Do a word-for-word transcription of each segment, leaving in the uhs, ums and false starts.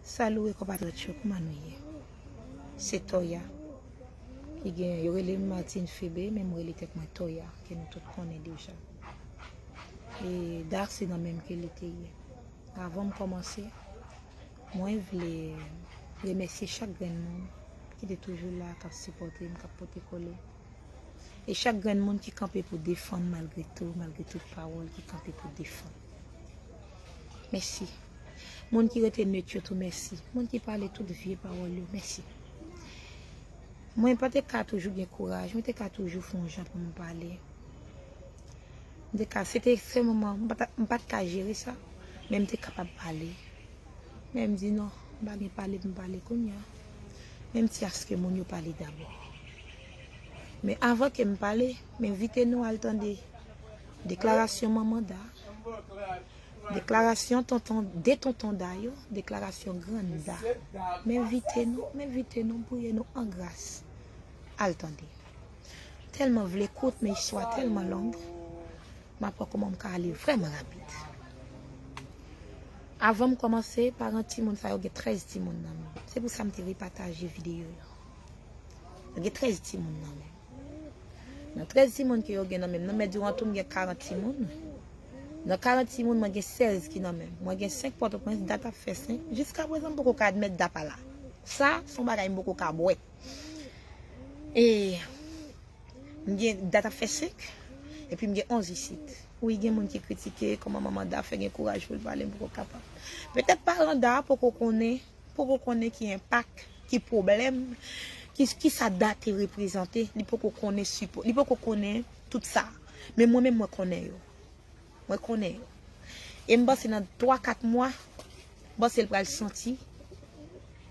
Salut konpatriyòt yo, kòman nou ye? Se Toya ki gen, yo rele m Martine Febe, men m rele tèt mwen Toya, ke nou tout konnen deja. E Da se nan menm ke li te ye. Avan m kòmanse, mwen vle remèsye chak grenn moun ki te toujou la, k ap sipòte m, k ap pote kole. E chak grenn moun ki kanpe pou defann malgre tou, malgre tout pawòl ki kanpe pou defann. Mèsi. Moun ki rete net yo tou, mèsi. Moun ki pale tout vye pawòl yo, mèsi. Mwen pa te ka toujou gen kouraj, mwen te ka toujou fè yon jan pou mwen pale. M te ka, se te ekstrèmman, m pa ta, m pa t ka jere sa, men m te kapab pale. Men m di non, m pa gen pale pou m pale kounye a. Men m di aske moun yo pale dabò. Men avan ke m pale, m envite nou al tande deklarasyon manman Da, deklarasyon tonton, de tonton Da yo, deklarasyon grann Da. M envite nou, m envite nou, m priye nou an gras. Al tande. Tèlman vle kout, men istwa tèlman long. M ap wè kòman m ka ale vrèman rapid. Avan m kòmanse, paran timoun sa yo gen trèz timoun nan men. Se pou sa m te repataje videyo yo. Yo gen trèz timoun nan men. Nan trèz timoun ke yo gen nan men m nan, men diwan tou m gen karant timoun. Nan karant timoun, mwen gen sèz ki nan men m. Mwen gen senk Pòtoprens, Dat ap fè senk. Jiska prezan, m poko ka admèt Da pa la. Sa, se yon bagay m poko ka bwè. E m gen, Dat ap fè senk, epi m gen onz isit. Wi, gen moun ki kritike kòman manman Da fè gen kouraj pou l pale, m poko kapab. Petèt paran Da poko konnen, poko konnen ki enpak, ki pwoblèm, ki, ki sa Da te reprezante, li poko konnen sipò, li poko konnen tout sa. Men mwen menm, mwen konnen yo. Mwen konnen yo. E m panse nan twa, kat mwa, m panse l pral santi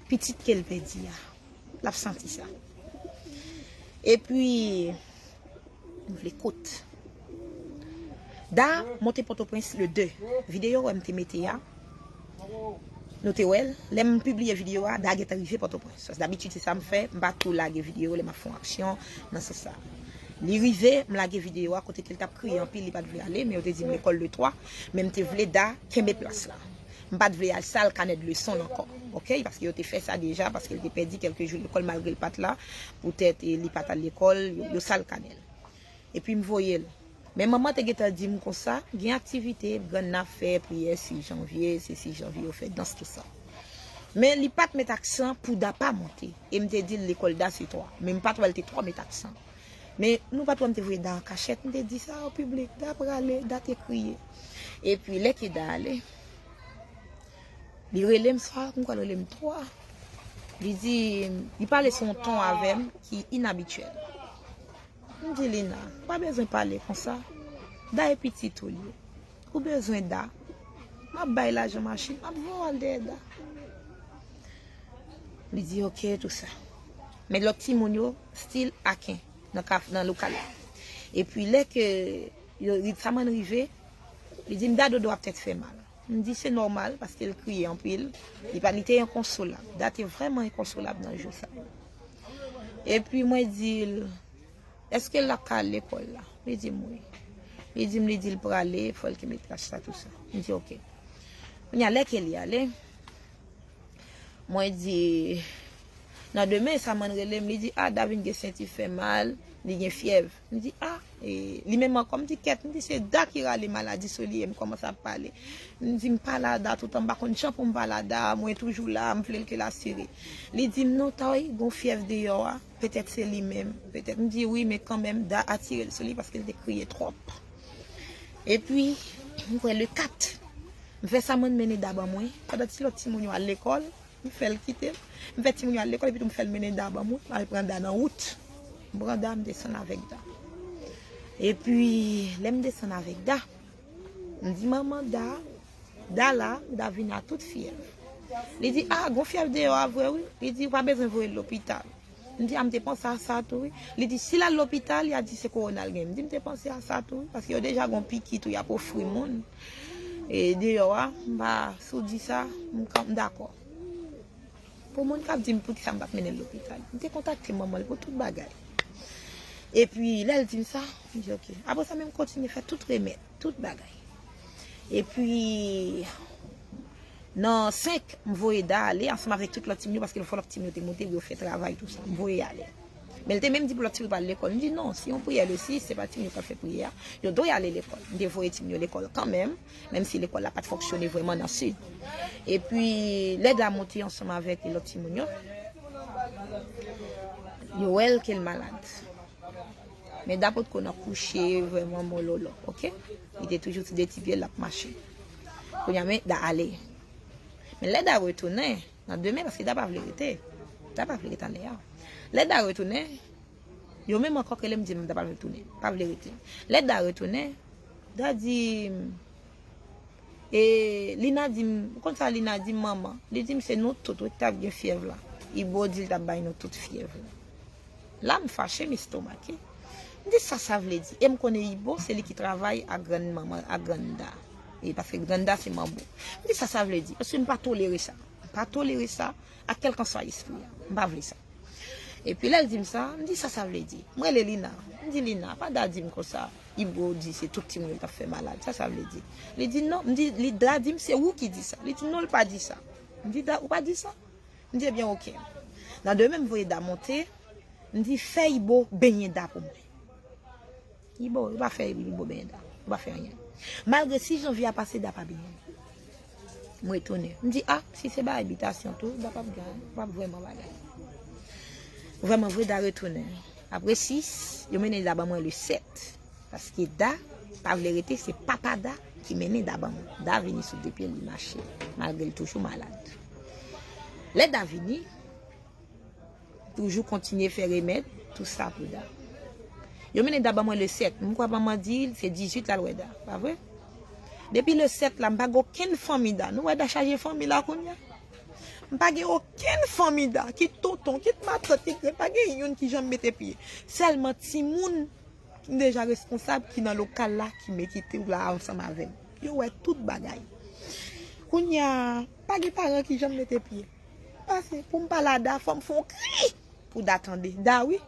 pitit ke l pèdi a. L ap santi sa. Epi, m vle kout. Da monte Pòtoprens le de. Videyo wè m te mete a. Nou te wè l. Lè m pibliye videyo a, Da gentan rive Pòtoprens. Paske dabitid se sa m fè, m pa tou lage videyo lè m ap fè yon aksyon nan sans sa. Li rive, m lage videyo a kote ke l t ap kriye anpil, li pa t vle ale, men yo te di m lekòl le twa, men m te vle Da kenbe plas la. M pa t vle al sal kanè de leson l ankò, oke? Paske yo te fè sa deja, paske l te pèdi kèlke jou lekòl malgre l pa t la, poutèt, e, li pa t al lekòl, yo, yo sal kanè l. Epi m voye l. Men manman te gentan di m konsa, gen aktivite, grann nan ap fè, priyè sis janvye, se sis janvye, yo fè dans, tout sa. Men li pa t met aksan pou Da pa monte. E m te di l lekòl Da se twa. Men m pa t wè l te twò met aksan. Men nou pa t wè m te voye Da an kachèt, m te di sa o piblik, Da prale, Da te kriye. Epi lè ke Da ale, li rele m swa, m kwè l rele m twa. Li di, li pale sou yon ton avè m ki inabityèl. M di Lina, pa bezwen pale konsa. Da e pitit ou li ye. Ou bezwen Da. M ap bay lajan machin, m ap voye w al dèyè Da. Li di oke, tou sa. Men lòt timoun yo, still aken, nan kaf, nan lokal la. Epi lè ke yo, Ritsaman rive, li di m Da dodo ap tèt fè mal. M di se nòmal, paske l kriye anpil. Li pa, li te enkonsolab. Da te vrèman enkonsolab nan jou sa. Epi mwen di l, èske l ap ka al lekòl la? Li di m wi. Li di m, li di l prale, fò l kenbe plas la, tou sa. M di oke. Kounye a, lè ke li ale, mwen di, nan demen, Samann rele m, li di, a, Da vin gen senti fè mal, li gen fyèv. M di, a, e, li menm ankò, m di, kèt, m di, se Da ki rale maladi sou li, e m kòmanse ap pale. M di, m pale a Da toutan, m pa konn jan pou m pale a Da, mwen toujou la, m vle l ke l asire. Li di m, non, Toy, gon fyèv deyò a, petèt se li menm, petèt. M di, wi, men kanmenm, Da atire l sou li paske l te kriye twòp. Epi, m kwè le kat, m fè Samann mennen Da ban mwen, pandan ti lòt timoun yo al lekòl, m fè l kite m. M fè timoun yo al lekòl, epi tou m fè l mennen Da ban mwen, m al pran Da nan wout. M pran Da, m desann avèk Da. Epi, lè m desann avèk Da, m di manman Da, Da la, Da vin a tout fyèv. Li di, a, gon fyèv deyò a vre wi. Li di, ou pa bezwen voye l lopital. M di, a, m te panse a sa tou wi. Li di, si l al lopital, y a di se kowona l gen. M di, m te panse a sa tou wi, paske yo deja gon piki tou y ap ofri moun. E deyò a, m pa, si w di sa, m ka, m dakò. Pou moun k ap di m poukisa m pa t mennen l lopital, m te kontakte manman l pou tout bagay. Epi, lè l di m sa, m di, oke. Apre sa, men m kontinye fè tout remèd, tout bagay. Epi, Nan senk, m voye Da ale ansanm avèk tout lòt timoun yo, paske fò lòt timoun yo te monte pou yo fè travay, tou sa. M voye ale. Men l te menm di pou lòt timoun yo pa al lekòl. M di non, si yon priyè le sis, se pa timoun yo k ap fè priyè a. Yo dwe ale lekòl. M te voye timoun yo lekòl kanmenm, menm si lekòl la pa t fonksyone vrèman nan sid. Epi, lè Da monte ansanm avèk lòt timoun yo, yo wè l ke l malad. Men Da potko nan kouche vrèman mololo, oke? Li te toujou sou de ti pye l ap mache. Kounye a, men Da ale. Men lè Da retounen, nan demen, paske Da pa vle rete. Da pa vle rete anlè a. Lè Da retounen, yo menm ankò k rele m di m Da pa vle tounen, pa vle rete. Lè Da retounen, Da di m, e Lina di m, ou konn sa Lina di m, manman? Li di m se nou tout wi k t ap gen fyèv la. Ibo di l t ap bay nou tout fyèv la. La m fache, m estomake. M di sa sa vle di? E m konnen Ibo se li ki travay ak grann manman, ak grann Da. E paske grann Da se manbo. M di sa sa vle di? Paske m pa tolere sa. M pa tolere sa ak kèlkanswa espri a. M pa vle sa. Epi lè l di m sa, m di sa sa vle di? M rele Lina. M di Lina, pa Da di m konsa. Ibo di se tout timoun yo k ap fè malad. Sa sa vle di? Li di non. M di, li Da di m se ou ki di sa. Li di non, l pa di sa. M di Da, ou pa di sa? M di ebyen oke. Nan demen m voye Da monte, m di fè Ibo benyen Da pou mwen. Ibo, yo pa fè Ibo benyen Da. Yo pa fè anyen. Malgre sis janvye a pase, Da pa benyen. M retounen. M di a, si se bagay bitasyon tou, Da p ap gen, p ap vrèman bagay. Vrèman vre, Da retounen. Apre sis, yo mennen Da ban mwen le sèt. Paske Da pa vle rete, se papa Da ki mennen Da ban mwen. Da vini sou de pye l, li mache, malgre l toujou malad. Lè Da vini, toujou kontinye fè remèd, tou sa pou Da. Yo mennen Da ban mwen le sèt. M kwè manman di l se dizuit l al wè Da, pa vre? Depi le sèt la, m pa gen okenn fanmi Da. Nou wè Da chaje fanmi la kounye a? M pa gen okenn fanmi Da, kit tonton, kit matant, kit grann, pa gen youn ki janm mete pye. Sèlman timoun ki deja responsab, ki nan lokal la, ki mete tou la ansanm avè m. Yo wè tout bagay. Kounye a, pa gen paran ki janm mete pye. Pase, pou m pale a Da, fò m fè yon kri pou Da tande. Da wi.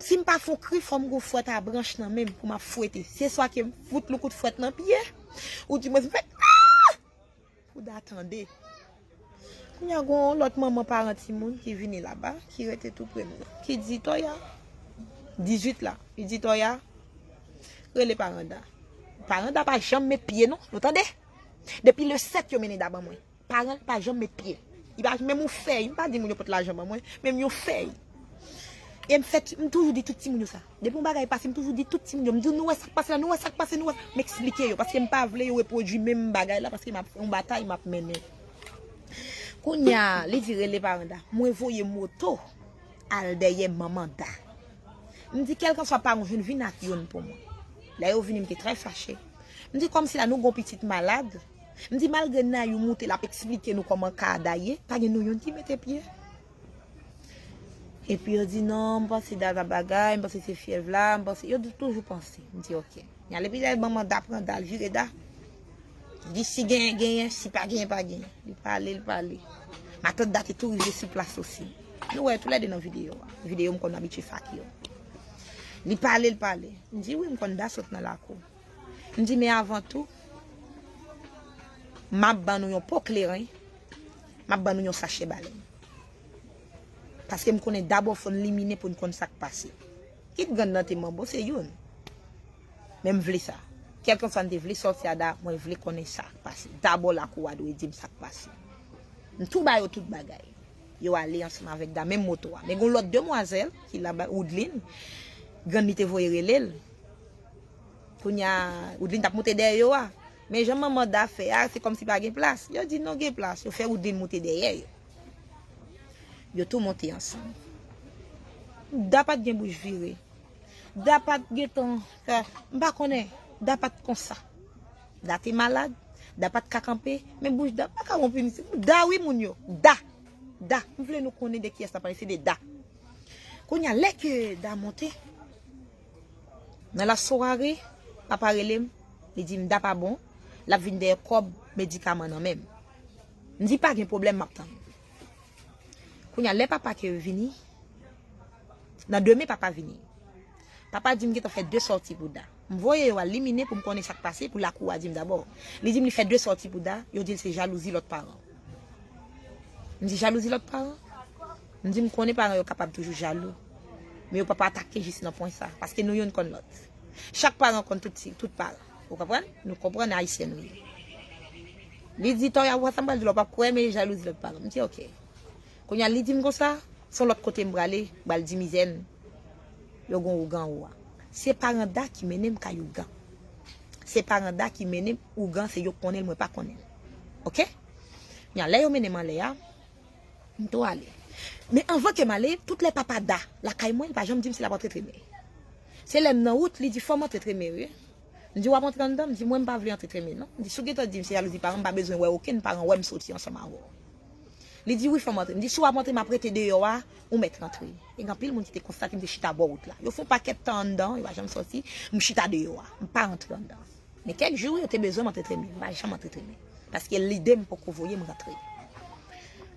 Si m pa fè yon kri, fò m gon fwèt a branch nan men m pou m ap fwete. Se swa ke m fout l yon kout fwèt nan pye, ou dimwens m fè ah! Pou Da tande. Kounye a gon lòt manman paran timoun ki vini laba, ki rete tou pre m nan, ki di Toya, dizuit la, li di Toya, rele paran Da. Paran Da pa janm met pye non, nou tande? Depi le sèt yo mennen Da ban mwen. Paran l pa janm met pye. Li pa menm yon fèy, m pa di moun yo pot lajan ban mwen, menm yon fèy. E m fè, m toujou di tout timoun yo sa. Depi yon bagay pase, m toujou di tout timoun yo. M di nou wè sa k pase la, nou wè sa k pase, nou wè. M eksplike yo, paske m pa vle yo repwodui menm bagay la, paske m ap fè yon batay, m ap mennen. Kounye a, li di rele paran Da. Mwen voye moto al dèyè manman Da. M di kèlkanswa paran w jwenn, vin ak youn pou mwen. Lè yo vini, m te trè fache. M di kòmsi la nou gon pitit malad. M di malgre Nayou moute, l ap eksplike nou kòman ka a Da ye, pa gen nou youn ki mete pye. Epi yo di non, m panse Da t ap bagay, m panse se fyèv la, m panse, yo di toujou panse. M di oke. Kounye a, epi lè manman Da pran Da, l vire Da. Li di si genyen, genyen, si pa genyen, pa genyen. Li pale, li pale. Matant Da te tou rive sou plas osi. Nou wè toulède nan videyo a. Videyo m konn abitye fake yo. Li pale, li pale. M di wi, m konn Da sot nan lakou. M di men avan tou, m ap ban nou yon po kleren, m ap ban nou yon sachè balèn. Paske m konnen dabò fò n limine pou n konn sa k pase. Kit grann nan te manbo, se youn. Men m vle sa. Kèlkanswa n te vle sòti a Da, mwen vle konnen sa k pase. Dabò lakou a dwe di m sa k pase. M tou ba yo tout bagay. Yo ale ansanm avèk Da, menm moto a. Men gon lòt demwazèl ki laba, Woodline, grann li te voye rele l. Kounye a, Woodline t ap moute dèyè yo a. Men jan manman Da fè a, se kòmsi pa gen plas. Yo di non, gen plas. Yo fè Woodline moute dèyè yo. Yo tou monte ansanm. Da pa t gen bouch vire. Da pa t gentan, eh, m pa konnen. Da pa t konsa. Da te malad. Da pa t ka kanpe. Men bouch Da pa ka wonpini. Da wi moun yo. Da. Da. M vle nou konnen de kiyès n ap pale. Se de Da. Kounye a, lè ke Da monte, nan lasware, papa rele m, li di m Da pa bon, l ap vin dèyè kòb medikaman nan men m. M di pa gen pwoblèm, m ap tann. Kounye a, lè papa ke vini, nan demen papa vini. Papa di m gentan fè de sòti pou Da. M voye yo al Limine pou m konnen sa k pase, pou lakou a di m dabò. Li di m li fè de sòti pou Da, yo di l se jalouzi lòt paran. M di jalouzi lòt paran? M di m konnen paran yo kapab toujou jalou. Men yo p ap atake jis nan pwen sa, paske nou youn konn lòt. Chak paran konn tout, ti- tout paran. Ou konprann? Nou konprann ayisyen nou ye. Li di, Toya, w wè sa m pral di w la, w p ap kwè, men jalouzi lòt paran. M di, oke. Kounye a, li di m konsa, se yon lòt kote m prale, m pral di mizè n, yo gon ougan ou a. Se paran Da ki mennen m kay ougan. Se paran Da ki mennen m ougan, se yo k konnen l, mwen pa konnen l. Oke? Kounye a, lè yo mennen m anlè a, m tou ale. Men anvan ke m ale, tout lè papa Da lakay mwen, li pa janm di m si l ap antre Treme. Se lè m nan wout, li di, fò m antre Treme, wi. M di, w ap antre anndan? M di, mwen, m pa vle antre Treme, non. M di, si w gentan di m se jalouzi paran, m pa bezwen wè okenn paran wè m soti ansanm avè w. Li di, wi, fò m antre. M di, si w ap antre, m ap rete deyò a, ou mèt rantre. E gen anpil moun ki te konstate m te chita bò wout la. Yo fè yon pakèt tan anndan, yo pa janm sòti, m chita deyò a. M pa rantre anndan. Men kèk jou, yo te bezwen m antre Treme. M pa janm antre Treme. Paske lide m poko voye m rantre.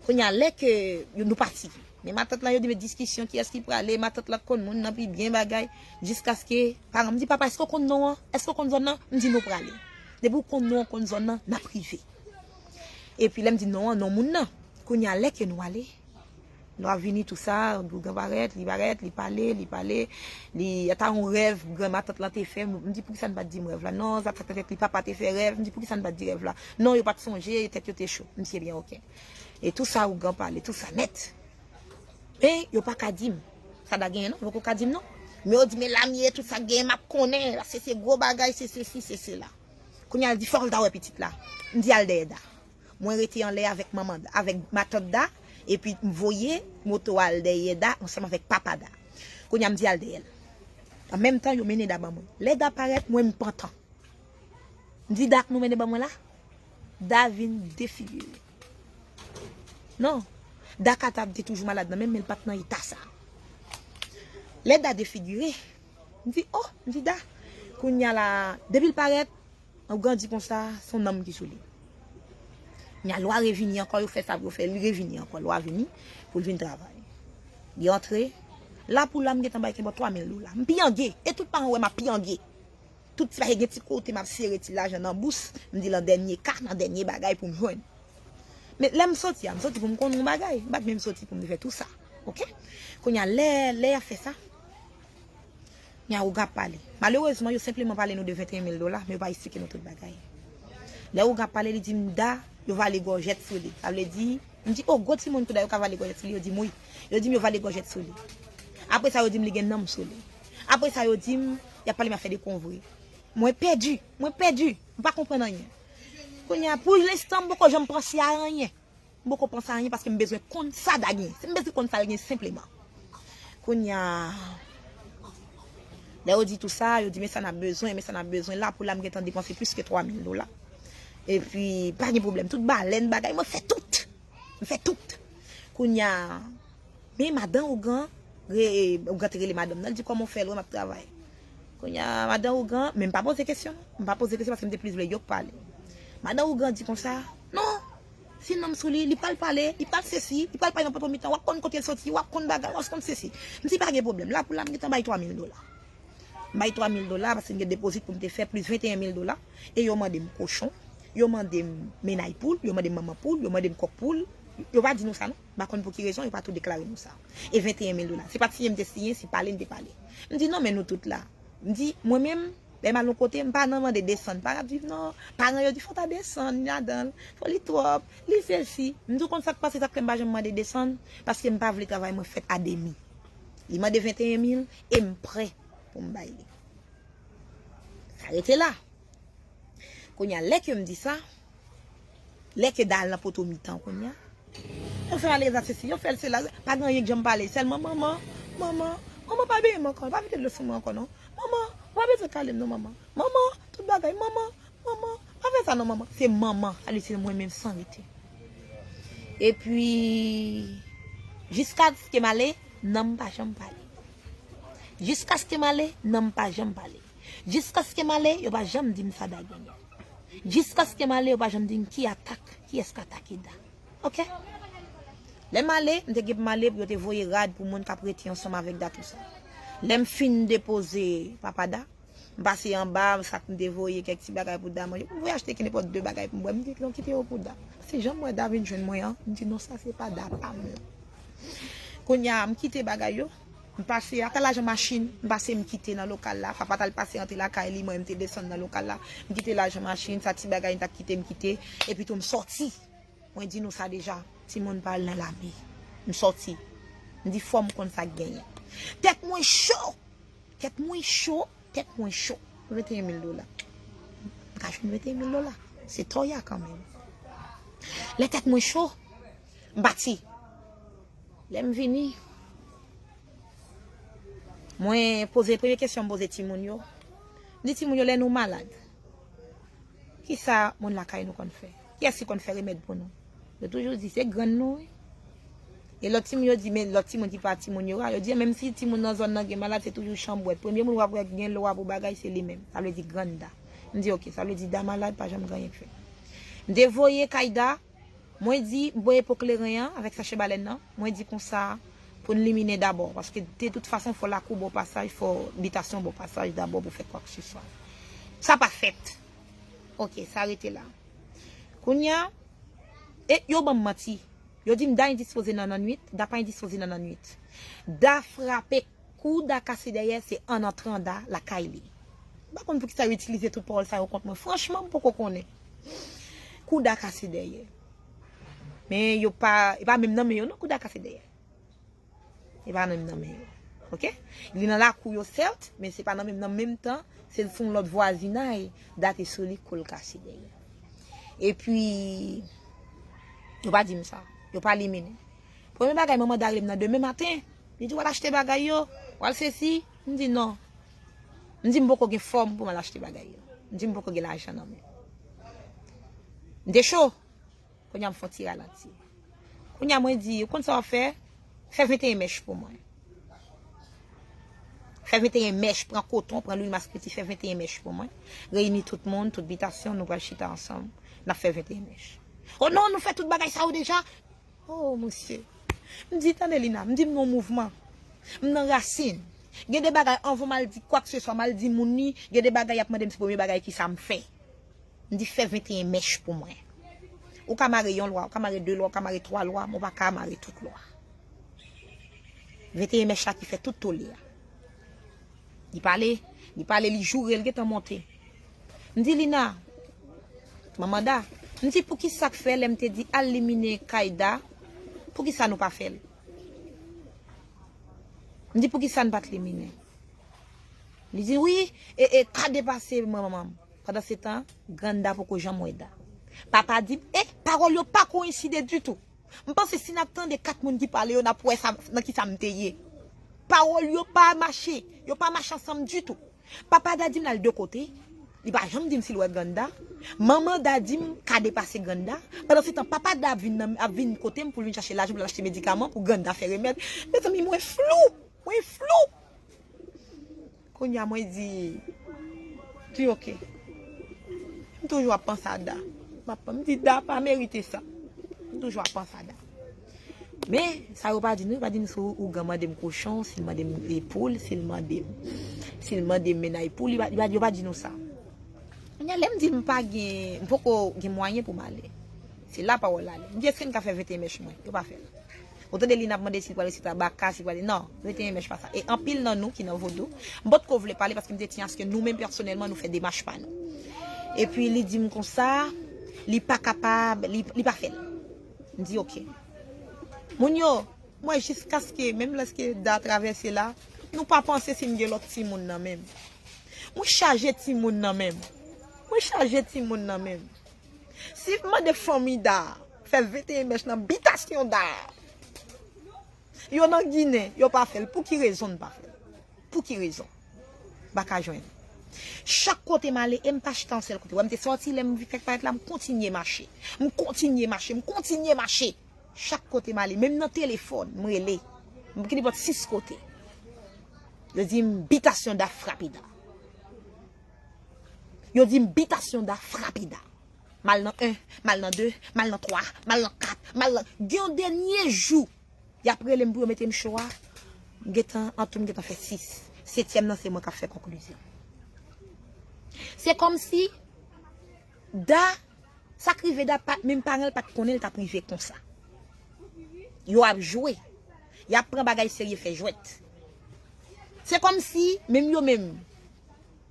Kounye a, lè ke yo, nou pati. Men matant lan, yo di, men diskisyon, kiyès ki prale, matant lan konn moun nan pi byen bagay, jiskaske, paran m di, papa, èske w konn non an? Èske w konn zòn nan? M di, nou prale. Depi w konn non an, w konn zòn nan, n ap rive. Epi lè m di non an, non moun nan. Kounye a, lè ke nou ale, lè w ap vini, tou sa, ougan parèt, li parèt, li pale, li pale, li, ata yon rèv granmatant lan te fè, m di, poukisa n pa t di m rèv la? Non, sa t fèt, li papa te fè rèv, m di, poukisa n pa t di rèv la? Non, yo pa t sonje, tèt yo te cho. M di, ebyen, oke. E tou sa, ougan pale, tou sa nèt. Men, yo pa ka di m. Sa Da genyen, non, yo poko ka di m, non. Men yo di, men Lamye, tout sa k genyen, m ap konnen, paske se gwo bagay, se sesi, se sela. Kounye a, l di, fòk l ta wè pitit la. M di, al dèyè Da. Mwen rete anlè avèk manman Da, avèk matant Da, epi m voye moto a al dèyè Da ansanm avèk papa Da. Kounye a, m di, al dèyè l. An menm tan, yo mennen Da ban mwen. Lè Da parèt, mwen, m pantan. M di, Da k nou mennen ban mwen la? Da vin defigire. Non. Da ka ta te toujou malad nan men m, men l pa t nan eta sa. Lè Da defigire, m di, oh, m di, Da. Kounye a la, depi l parèt, ougan di konsa, se yon nanm ki sou li. Kounye a, lwa revini ankò, yo fè sa pou yo fè, li revini ankò, lwa vini pou l vin travay. Li antre, la pou la, m gentan bay kenbòt twa mil dola. M pyangye, e tout paran wè m ap pyangye. Tout ti bagay gen ti kote m ap sere ti lajan nan bous, m di lan dènye ka, nan dènye bagay pou m jwenn. Men lè m soti a, m soti pou m konn yon bagay. M pa t menm soti pou m te fè tou sa. Oke? Kounye a, lè, lè y ap fè sa, kounye a, ougan ap pale. Malerezman, yo senpleman pale nou de venteyen mil dola, men yo pa esplike nou tout bagay. Lè ougan ap pale, li di m, Da, yo vale gòjèt sou li. Sa vle di, m di, oh, gwo timoun tou Da, yo ka vale gòjèt sou li, yo di m wi. Yo di m yo vale gòjèt sou li. Apre sa, yo di m li gen nanm sou li. Apre sa, yo di m, y ap pale m afè de konvre. Mwen pèdi, mwen pèdi, m pa konprann anyen. Kounye a, pou lenstan, m poko janm panse a anyen. M poko panse a anyen paske m bezwen konn sa Da gen. Si m bezwen konn sa l gen senpleman. Kounye a, lè yo di tou sa, yo di, men sa n ap bezwen, men sa n ap bezwen. La pou la, m gentan depanse plis ke twa mil dola. Epi, pa gen pwoblèm. Tout balèn, bagay, mwen fè tout. M fè tout. Kounye a, men madan ougan, re- ougan te rele madanm nan, l di, kòman w fè l wè m ap travay? Kounye a, madan ougan, men m pa poze kesyon, non. M pa poze kesyon paske m te plis vle yo k pale. Madan ougan di konsa, non, si nanm sou li, li pral pale, li pral sesi, li pral pale nan poto mitan, w ap konn kote l soti, w ap konn bagay, w ap konn sesi. M di, pa gen pwoblèm, la pou la, m gentan bay twa mil dola. M bay twa mil dola paske m gen depozit pou m te fè plis venteyen mil dola. E yo mande m kochon, yo mande m mennay poul, yo mande m manman poul, yo mande m kòk poul. Yo pa di nou sa non. M pa konn pou ki rezon yo pa tou deklare nou sa. E venteyen mil dola. Se pa t siyen m te siyen, se pale n te pale. M di non, men nou tout la. M di, mwen menm, lè m al yon kote, m pa nan mande desann. Pa ap viv non. Paran yo di fò w ta desann ladan l. Fò li twòp, li sesi. M di w konn sa k pase, sa k fè m pa janm mande desann, paske m pa vle travay mwen fèt a demi. Li mande venteyen mil e m prè pou m bay li. Sa rete la. Kounye a, lè ke m di sa, lè ke Da al nan poto mitan kounye a, yo fè l ale egzèsisi, yo fè l sela, pa gen anyen k janm pale, sèlman manman, manman, manman pa benyen m ankò, pa vide dlo sou mwen ankò non. Manman, ou pa bezwen kale m non manman. Manman, tout bagay, manman, manman, pa fè sa non manman. Se manman, sa vle di se mwen menm san rete. Epi, jiskaske m ale, nanm pa janm pale. Jiskaske m ale, nanm pa janm pale. Jiskaske m ale, yo pa janm di m sa Da genyen. Jiskaske m ale, yo pa janm di m ki atak, kiyès k atake Da. Oke? Lè m ale, m te gen pou m ale pou yo te voye rad pou moun k ap rete ansanm avèk Da tou sa. Lè m fin depoze papa Da, M pase anba, sa k m te voye, kèk ti bagay pou Da manje. M voye achte ki nenpòt de bagay pou m bwè. M di, "Non, kite yo pou Da." Se jan m wè Da vin jwenn mwen an, m di, "Non, sa se pa Da pa m lan." Kounye a, m kite bagay yo. M pase, ata lajan machin, m pase m kite nan lokal la. Papa t al pase antre lakay li, mwen m te desann nan lokal la. M kite lajan machin, sa ti bagay m t ap kite, m kite. Epi tou m sòti. Mwen di nou sa deja, timoun pa al nan lame. M sòti. M di fò m konn sa k genyen. Tèt mwen cho! Tèt mwen cho, tèt mwen cho. Venteyen mil dola. M ka jwenn venteyen mil dola. Se toya kanmenm. Lè tèt mwen cho, m pati. Lè m vini, mwen poze, premye kesyon m poze timoun yo. M di timoun yo, lè nou malad, kisa moun lakay nou konn fè? Kiyès ki konn fè remèd pou nou? Yo toujou di, se grann nou, wi. E lòt timoun yo di, men lòt timoun ki pa timoun yo a, yo di, menm si timoun nan zòn nan gen malad, se toujou chanbwèt. Premye moun w ap wè gen lwa pou bagay, se li menm. Sa vle di grann Da. M di, "Ok, sa vle di Da malad, pa janm gen anyen k fè." M te voye kay Da, mwen di, m voye po kleren an avèk sachè balèn nan, mwen di konsa, pou n liminen dabò, paske de tout fason, fò lakou ba w pasaj, fò bitasyon ba w pasaj dabò pou fè kwakeseswa. Sa pa fèt. Ok, sa rete la. Kounye a, e yo ban m manti. Yo di m Da endispoze nan lannwit, Da pa endispoze nan lannwit. Da frape, kou Da kase dèyè, se an antran Da lakay li. M pa konn poukisa yo itilize tout pawòl sa yo kont mwen. Franchman, m poko konnen. Kou Da kase dèyè. Men yo pa, e pa menm nan men yo non, kou Da kase dèyè. E pa nan menm nan men yo. Ok? Li nan lakou yo, sèt, men se pa nan menm, nan menm tan, se sou yon lòt vwazinay, Da te sou li, kou l kase dèyè. Epi, yo pa di m sa. Yo pa liminen. Premye bagay, manman Da rele m nan demen maten. Li di, "W al achte bagay yo, w al sesi." M di, "Non." M di, "M poko gen fòm pou m al achte bagay yo." M di, "M poko gen lajan nan men." M te cho. Kounye a m fè yon ti ralanti. Kounye a mwen di, "Ou konn sa w ap fè? Fè venteyen mèch pou mwen. Fè venteyen mèch, pran koton, pran lwil maskriti, fè venteyen mèch pou mwen. Reyini tout moun, tout bitasyon, nou pral chita ansanm, n ap fè venteyen mèch." "O non, nou fè tout bagay sa yo deja." O, mesye. M di, "Tande, Lina," m di, "M nan mouvman. M nan rasin. Gen de bagay, anvan m al di kwakeseswa, m al di moun li, gen de bagay y ap mande m, se premye bagay ki sa m fè." M di, "Fè venteyen mèch pou mwen. Ou ka mare yon lwa, ou ka mare de lwa, ou ka mare twa lwa, men ou pa ka mare tout lwa. Venteyen mèch la ki fè tout tole a." Li pale, li pale, li joure, li gentan monte. M di, "Lina, manman Da," m di, "Poukisa k fè lè m te di al liminen kay Da, poukisa nou pa fè l?" M di, "Poukisa n pa t liminen?" Li di, "Wi, e, e, ka depase manman m." Pandan se tan, grann Da poko janm wè Da. Papa di m, e, pawòl yo pa koyenside ditou. M panse si n ap tande kat moun ki pale yo, n ap wè sa, nan ki sa m te ye. Pawòl yo pa mache, yo pa mache ansanm ditou. Papa Da di m l al de kote, li pa janm di m si l wè grann Da. Manman Da di m ka depase grann Da. Pandan se tan, papa Da ap vin, nan, ap vin kote m pou l vin chache lajan pou l al achte medikaman pou grann Da fè remèd. Mezanmi, mwen flou, mwen flou. Kounye a mwen di, di, "Ok." M toujou ap panse a Da. M ap, m di, "Da pa merite sa." M toujou ap panse a Da. Men, sa yo pa di nou, yo pa di nou si ougan mande m kochon, si l mande m poul, si l mande m, si l mande m mennaj poul, li pa, li pa, yo pa di nou sa. Kounye a, lè m di m pa gen, m poko gen mwayen pou m ale. Se la pawòl la ale. M di, "Èske n ka fè venteyen mèch mwen?" Yo pa fè l. Ou tande li n ap mande si l pral resite a baka, si l pral, non, venteyen mèch pa sa. E anpil nan nou ki nan vodou, m potko vle pale paske m te di aske nou menm pèsonèlman nou fè demach pa nou. Epi li di m konsa, li pa kapab, li, li pa fè l. M di, "Ok." Moun yo, mwen jiskaske, menm lèske Da travèse la, nou pa panse si m gen lòt timoun nan men m. Mwen chaje timoun nan men m. Mwen chaje timoun nan men m. Si m mande fanmi Da fè venteyen mèch nan bitasyon Da, yo nan Ginen, yo pa fè l. Pou ki rezon n pa fè l? Pou ki rezon? M pa ka jwenn. Chak kote m ale, e m pa chita yon sèl kote. Wè, m te sòti, lè m fèk parèt la, m kontinye mache. M kontinye mache, m kontinye mache. Chak kote m ale, menm nan telefòn, m rele. M ki nenpòt sis kote. Yo di m bitasyon Da frape Da. Yo di m bitasyon Da frape Da. M al nan en, m al nan de, m al nan twa, m al nan kat, m al nan, gen yon dènye jou, y ap rele m pou yo mete m cho a. M gentan, antou m gentan fè sis. Setyèm nan, se mwen k ap fè konklizyon. Se kòmsi Da, sa k rive Da, pa, menm paran l pa t konnen l t ap rive konsa. Yo ap jwe. Y ap pran bagay serye fè jwèt. Se kòmsi, menm yo menm,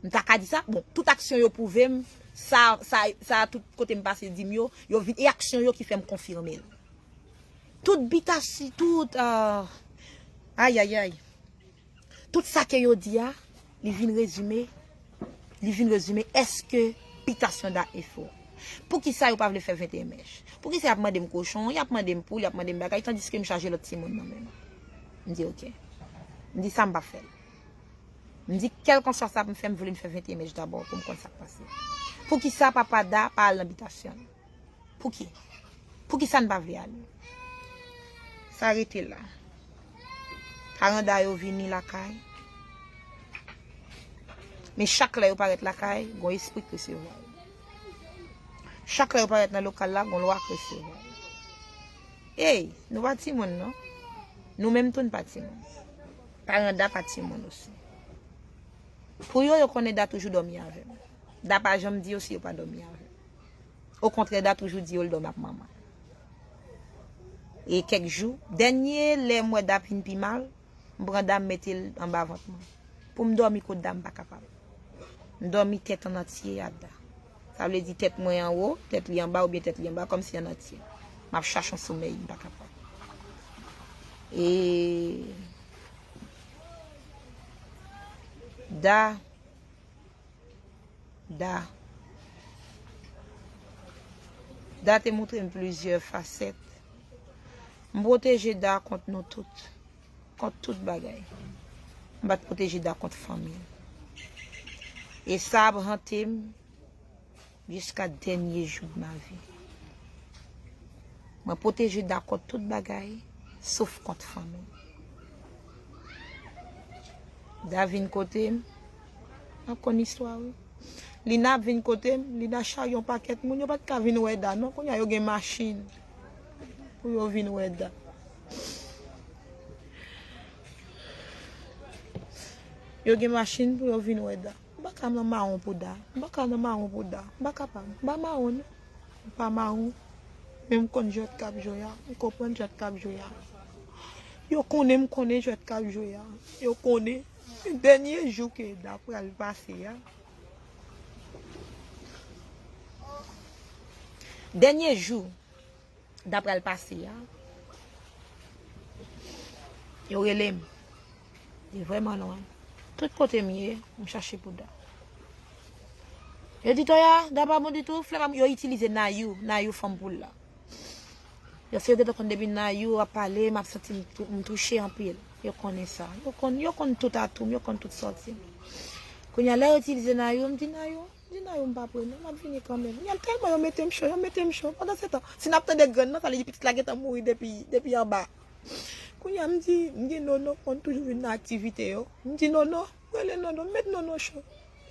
m ta ka di sa, bon, tout aksyon yo pwouve m, sa, sa, sa tout kote m pase di m yo, yo vin, e aksyon yo ki fè m konfime l. Tout bitasi, tout, ah, ayayay. Tout sa ke yo di a, li vin rezime, li vin rezime èske bitasyon Da e fo. Poukisa yo pa vle fè venteyen mèch? Poukisa y ap mande m kochon, y ap mande m poul, y ap mande m bagay, tandiske m chaje lòt timoun nan men m? M di oke. M di sa m p ap fè l. M di kèlkanswa sa pou m fè, m vle m fè venteyen mèch dabò pou m konn sa k pase. Poukisa papa Da pa al nan bitasyon l? Pouki? Poukisa n pa vle ale? Sa rete la. Paran Da yo vini lakay. Men chak lè yo parèt lakay, gon espri k resevwa yo. Chak lè yo parèt nan lokal la, gon lwa k resevwa yo. Ey, nou pa timoun non. Nou menm tou n pa timoun. Paran Da pa timoun osi. Pou yo, yo konnen Da toujou dòmi avè m. Da pa janm di yo si yo pa dòmi avè m. Okontrè, Da toujou di yo l dòmi ak manman l. E kèk jou, dènye lè m wè Da vin pi mal, m pran Da m mete l anba vant mwen. Pou m dòmi kot Da m pa kapab. M dòmi tèt an antye a Da. Sa vle di tèt mwen anwo, tèt li anba oubyen tèt li anba kòmsi an antye. M ap chache yon somèy, m pa kapab. E Da Da. Da te montre m plizyè fasèt. M pwoteje Da kont nou tout. Kont tout bagay. M pa t pwoteje Da kont fanmi l. E sa ap hante m jiska dènye jou de ma vie. Mwen pwoteje Da kont tout bagay, sof kont fanmi. Da vin kote m, m ap konn istwa wi. Lina ap vin kote m, Lina charye yon pakèt moun, yo pa t ka vin wè Da non, kounye a yo gen machin pou yo vin wè Da. Yo gen machin pou yo vin wè Da. M pa ka nan mawon pou Da. M pa ka nan mawon pou Da. M pa kapab. M pa mawon non. M pa mawon. Men m konn jwèt k ap jwe a. M konprann jwèt k ap jwe a. Yo konnen m konnen jwèt k ap jwe a. Yo konnen. Dènye jou ke Da pral pase a. Dènye jou Da pral pase a. Yo rele m. Li vrèman lwen. Tout kote m ye, m chache pou Da. Yo di Toya, Da pa bon ditou, flè pa bon, yo itilize Nayou, Nayou fanm poul la. Yo se yo gentan konn depi Nayou ap pale, m ap santi m tou- m touche anpil. Yo konnen sa. Yo konn, yo konn tout atou m, yo konn tout sòti m. Kounye a, lè yo itilize Nayou, m di Nayou, Di Nayou m pa pre non, m ap vini kanmenm. Kounye a tèlman yo mete m cho, yo mete m cho. Pandan se tan, si n ap tande grenn nan, sa vle di pitit la gentan mouri depi, depi anba. Kounye a m di, m gen Nono, konn toujou vin nan aktivite yo. M di Nono, rele Nono, m met Nono cho.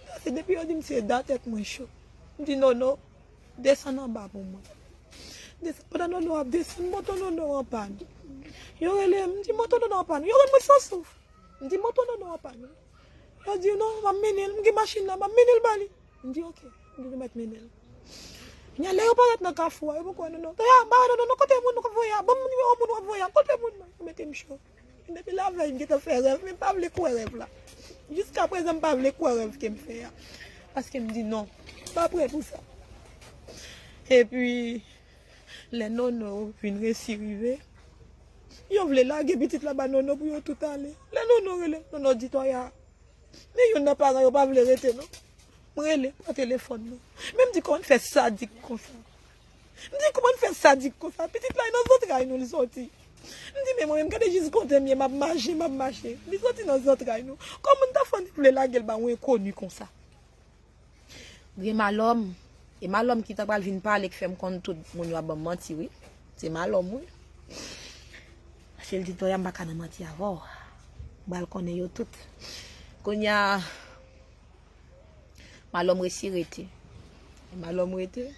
Sa se depi yo di m se Da tèt mwen cho. M di Nono, desann anba pou mwen. Desann, pandan Nono ap desann, moto Nono an pàn. Yo rele m, m di moto Nono an pàn. Yo rann mwen san souf. M di moto Nono an pàn. Yo di non, m ap mennen l, m gen machin nan, m ap mennen l ba li. M di oke, m di nou mèt mennen l. Kounye a lè yo parèt nan kafou a, yo poko wè Nono. Toya, m pa wè Nono non, kote moun w ap voye a? Ban m nimewo moun w ap voye a, kote moun nan? Yo mete m cho. Depi lavèy m gentan fè rèv, men m pa vle kwè rèv la. Jiska prezan m pa vle kwè rèv ke m fè a. Paske m di non, m pa prè pou sa. Epi, lè Nono vin resi rive, yo vle lage pitit la ba Nono pou yo tout ale. Lè Nono rele, Nono di Toya, men youn nan paran yo pa vle rete non. M rele, pran telefòn nan. Men m di kòman n fè sadik konsa. M di kòman n fè sadik konsa. Pitit la e nan zantray nou li soti. M di men mwen menm gade jis kote m ye, m ap mache, m ap mache. Li soti nan zantray nou. Kòman n ta fè n vle lage l ba yon enkoni konsa? Gen malòm. E malòm ki ta pral vin pale k fè m konn tout moun yo ap ban m manti wi. Se malòm wi. Paske l di Toya m pa ka nan manti avè w. M pral konnen yo tout. Kounye a, malòm resi rete. E malòm rete.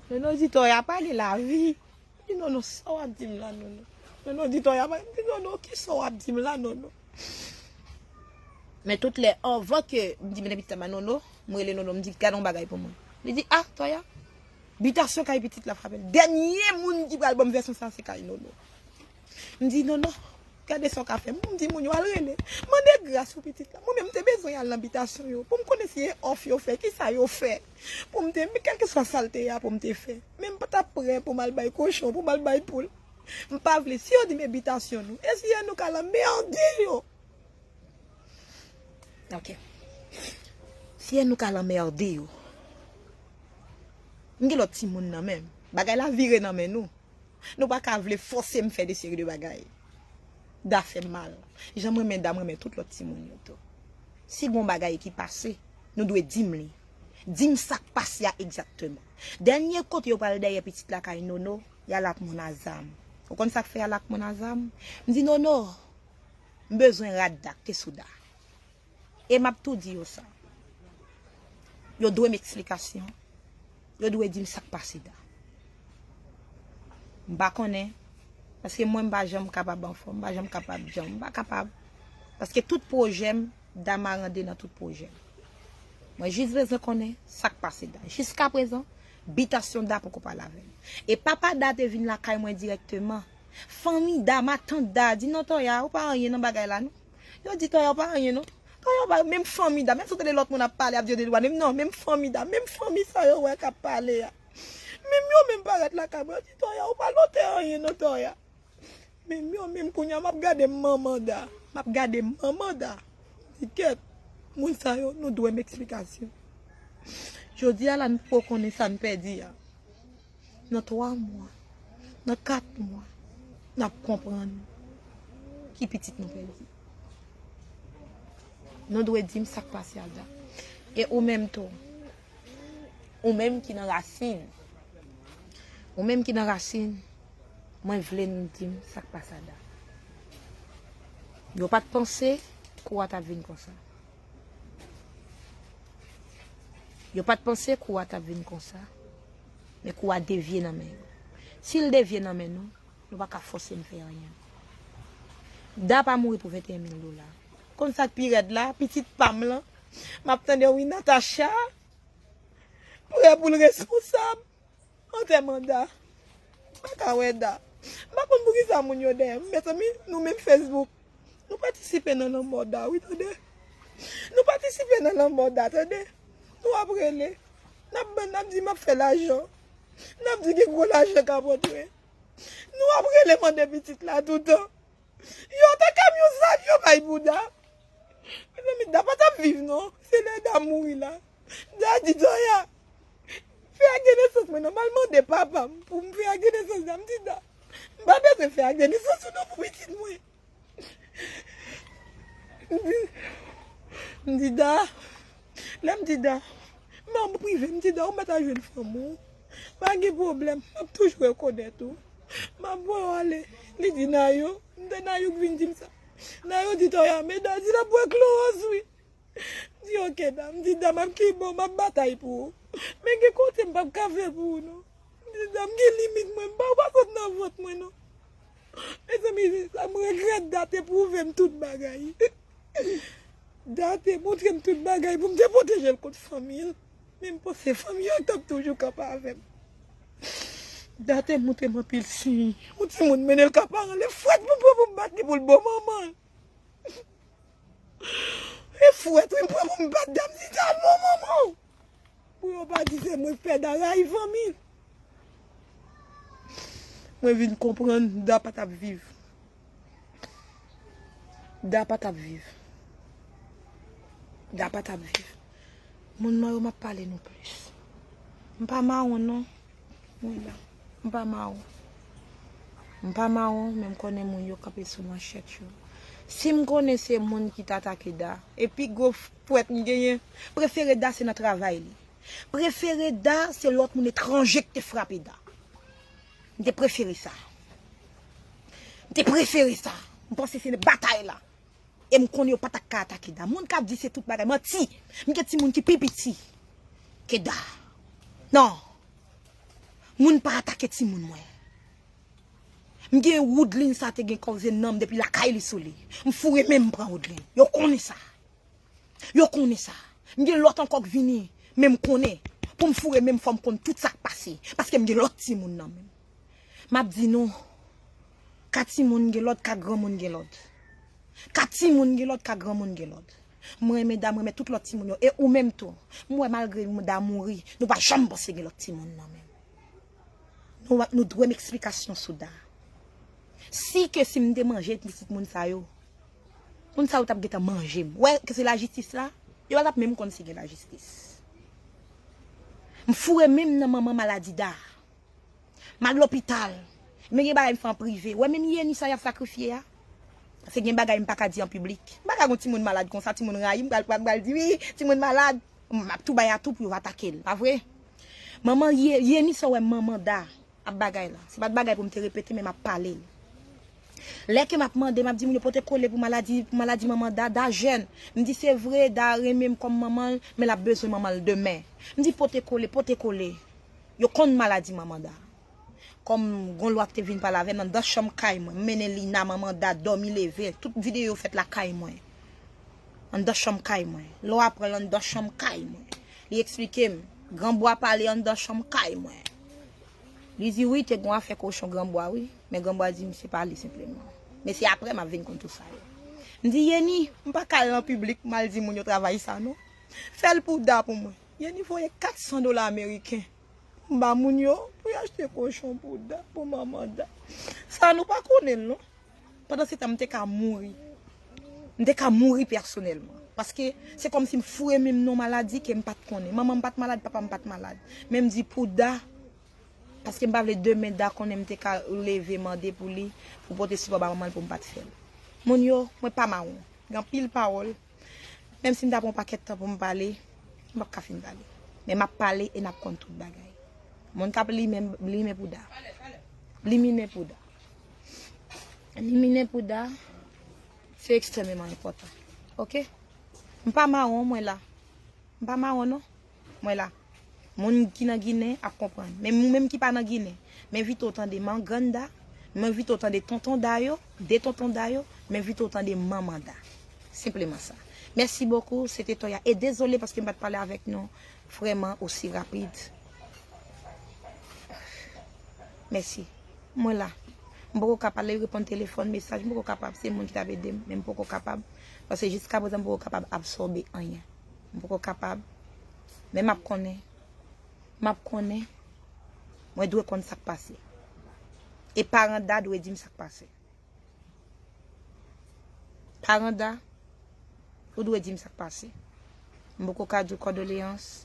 Nono di Toya pa gen lavi. M di Nono, sa w ap di m la Nono? Nono di Toya pa, m di Nono, kisa w ap di m la Nono? Men tout lè, anvan ke m di mennen pitit la ba Nono, M rele Nono, m di, "Gade yon bagay pou mwen." Li di, "Ah, Toya." Bitasyon kay pitit la frape l. Dènye moun ki pral ban m vèsyon sa, se kay Nono. M di, "Nono, gade sa w ka fè m." M di moun yo, "Al rele. Mande gras pou pitit la." Mwen menm, m te bezwen al nan bitasyon yo pou m konnen si e òf yo fè, ki sa yo fè. Pou m te, men kèlkeswa sa l te ye a, pou m te fè. Men m pa t ap prè pou m al bay kochon, pou m al bay poul. M pa vle. Si yo di m e bitasyon nou, e si e nou k al anmède yo? Ok. Si e nou k al anmède yo, m gen lòt timoun nan men m. Bagay la vire nan men nou. Nou pa ka vle fòse m fè de seri de bagay. Da fè m mal. Jan m renmen Da, m renmen tout lòt timoun yo tou. Si gon bagay ki pase, nou dwe di m li. Di m sa k pase a egzakteman. Dènye kote yo pral dèyè pitit la kay Nono, y al ak moun a zam. Ou konn sa k fè y al ak moun a zam? M di, "Nono, m bezwen rad Da k te sou Da." E m ap tou di yo sa. Yo dwe m eksplikasyon. Yo dwe di m sa k pase Da. M pa konnen. Paske mwen, m pa janm kapab anfòm. M pa janm kapab janm. M pa kapab. Paske tout pwojè m, Da marande nan tout pwojè m. Mwen jis bezwen konnen sa k pase Da. Jiskaprezan, bitasyon Da poko pale avè m. E papa Da te vin lakay mwen dirèkteman. Fanmi Da, matant Da, di, "Non, Toya, ou pa anyen nan bagay la, non." Yo di, "Toya, ou pa anyen, non." Toya, ou pa, menm fanmi Da, menm si w tande lòt moun ap pale, ap di yo de dwa, menm non, menm fanmi Da, menm fanmi sa yo wè k ap pale a. Menm yo menm parèt lakay mwen, yo di, "Toya, ou pa lote anyen, non, Toya." Menm yo menm kounye a, m ap gade manman Da, m ap gade manman Da. Di, "Kèt, moun sa yo, nou dwe m eksplikasyon." Jodi a la, n poko konnen sa n pèdi a. Nan twa mwa, nan kat mwa, n ap konprann ki pitit nou pèdi. Nou dwe di m sa k pase a Da. E ou menm tou, ou menm ki nan rasin, ou menm ki nan rasin, mwen vle n di m sa k pase a Da. Yo pa t panse kou a t ap vin konsa. Yo pa t panse kou a t ap vin konsa. Men kou a devye nan men yo. Si l devye nan men nou, nou pa ka fòse m fè anyen. Da pa mouri pou venteyen mil dola. Konn sa k pi rèd la, pitit pa m lan, m ap tande wi Natacha prè pou l responsab antèman Da. M pa ka wè Da. M pa konn poukisa moun yo dèyè m. Mezanmi, nou menm Facebook, nou patisipe nan lanmò Da, wi, tande. Nou patisipe nan lanmò Da, tande. Nou ap rele. N ap ban, n ap di m ap fè lajan. N ap di gen gwo lajan k ap rantre. Nou ap rele mande pitit la toutan. Yo te kamyon zam yo bay pou Da. Mezanmi, Da pa t ap viv non. Se lè Da mouri la. Da di Toya, "Fè ak de nesans mwen non, m al mande papa m pou m fè ak de nesans Da." M di Da, "M pa bezwen fè ak de nesans ou non pou pitit mwen." M di, m di Da, lè m di Da, m an prive, m di Da, "Ou mèt al jwenn fanm ou. Pa gen pwoblèm, m ap toujou rekonèt ou. M ap voye w ale." Li di Nayo, m te Nayo k vin di m sa. Nayo di Toya, "Men Da di l ap bwè klowòz wi." M di, "Oke Da." M di Da, "M ap kibò, m ap batay pou ou. Men gen kote m p ap ka fè pou ou non." M di Da, "M gen limit mwen, m pa, ou pa sot nan vant mwen non." Mezanmi, sa m regrèt, Da te pwouve m tout bagay. Da te montre m tout bagay pou m te pwoteje l kont fanmi l. Men m panse fanmi an t ap toujou kanpe avè m. Da te montre m anpil siy. Yon timoun mennen l ka paran l, e fwèt pou m pran pou m bat li pou l bon manman l. E fwèt wi m pran pou m bat Da, m di Da bon manman w. Pou yo pa di se mwen k fè Da rayi fanmi l. Mwen vin konprann Da pa t ap viv. Da pa t ap viv. Da pa t ap viv. Moun mwen yo, m ap pale nou plis. M pa mawon non. Wi la. M pa mawon. M pa mawon, men m konnen moun yo kanpe sou manchèt yo. Si m konnen se moun ki t atake Da, e pi gwo fwèt m genyen, prefere Da se nan travay li. Prefere Da se lòt moun etranje ki te frape Da. M te prefere sa. M te prefere sa. M panse se batay la. E m konnen yo pa t ap ka atake Da. Moun k ap di se tout bagay, manti. M gen timoun ki pi piti ke Da. Non. Moun pa atake timoun mwen. M gen Woodline sa te gen koze nanm depi lakay li sou li. M foure men m pran Woodline. Yo konnen sa. Yo konnen sa. M gen lòt ankò k vini, men m konnen. Pou m foure men m, fò m konn tout sa k pase. Paske m gen lòt timoun nan men m. M ap di nou, ka timoun gen lòd, ka granmoun gen lòd. Ka timoun gen lòd, ka granmoun gen lòd. Mwen renmen Da, mwen renmen tout lòt timoun yo. E ou menm tou. M wè malgre Da mouri, nou pa janm panse gen lòt timoun nan men m. Nou, nou dwe m eksplikasyon sou Da. Si ke si m te manje pitit moun sa yo, moun sa yo t ap gentan manje m. Wè ke se lajistis la, yo pa t ap menm konn si gen lajistis. M foure men m nan manman maladi Da. M al lopital. Men gen bagay m fè an prive. Wè menm Yeni sa y ap sakrifye a. Paske gen bagay m pa ka di an piblik. M pa ka gon timoun malad konsa, timoun rayi m, pral pral pral di wi, timoun malad. M ap tou bay atou pou yo atake l, pa vre? Manman Ye- Yeni sa w wè manman Da ap bagay la. Se pa t bagay pou m te repete, men m ap pale l. Lè ke m ap mande, m ap di moun yo pote kole pou maladi, pou maladi manman Da, Da jèn. M di se vre, Da renmen m kòm manman l, men l ap bezwen manman l demen. M di pote kole, pote kole. Yo konn maladi manman Da. Kòm gon lwa ki te vin pale avè m anndan chanm kay mwen, m mennen Lina, manman Da, dòmi leve, tout videyo fèt lakay mwen. Anndan chanm kay mwen. Lè w aprann anndan chanm kay mwen. Li eksplike m, granbwa pale anndan chanm kay mwen. Li di wi, te gon afè kochon granbwa wi, men granbwa di m se pa li senpleman. Men se apre m ap vin konn tout sa yo. M di Yeni, m pa ka al nan piblik m al di moun yo travay sa non. Fè l pou Da pou mwen. Yeni voye kat san dola ameriken. M ba moun yo pou y achte kochon pou Da, pou manman Da. Sa nou pa konnen l non. Pandan se tan m te ka mouri. M te ka mouri pèsonèlman. Paske se kòmsi m foure men m nan maladi ke m pa t konnen. Manman m pa t malad, papa m pa t malad. Men m di pou Da, paske m pa vle demen Da konnen m te ka leve mande pou li, pou pote sipò ba manman l pou m pa t fè l. Moun yo, mwen pa mawon. Gen anpil pawòl. Menm si m ta pran yon pakèt tan pou m pale, m p ap ka fin pale. Men m ap pale e n ap konn tout bagay. Moun k ap limen, limen pou Da. Liminen pou Da. Liminen pou Da, se ekstrèmeman enpòtan. Oke? M pa mawon, mwen la. M pa mawon, non. Mwen la. Moun ki nan Ginen ap konprann. Men moun menm ki pa nan Ginen, m envite w tande Mangrann Da, m envite w tande Tonton Da yo, de Tonton Da yo, m envite w tande Manman Da. Senpleman sa. Mèsi bokou, se te Toya. E dezole paske m pa t pale avèk nou vrèman osi rapid. Mèsi. Mwen la. M poko ka pale, reponn telefòn, mesaj, m poko kapab. Se moun ki t ap ede m, men m poko kapab. Paske jiska prezan, m poko kapab absòbe anyen. M poko kapab. Men m ap konnen. M ap konnen. Mwen dwe konn sa k pase. E paran Da dwe di m sa k pase. Paran Da, ou dwe di m sa k pase. M poko ka di w kondoleyans.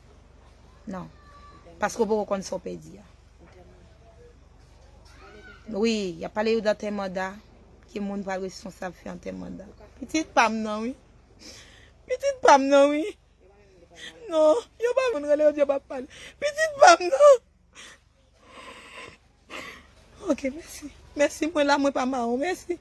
Non. Paske w poko konn sa w pèdi a. Wi, y ap pale yo d antèman Da, ki moun pral responsab fè antèman Da. Pitit pa m nan, wi. Pitit pa m nan, wi. Non, yo pa konn rele yo di yo p ap pale. Pitit pa m nan. Ok, mèsi. Mèsi, mwen la, mwen pa mawon. Mèsi.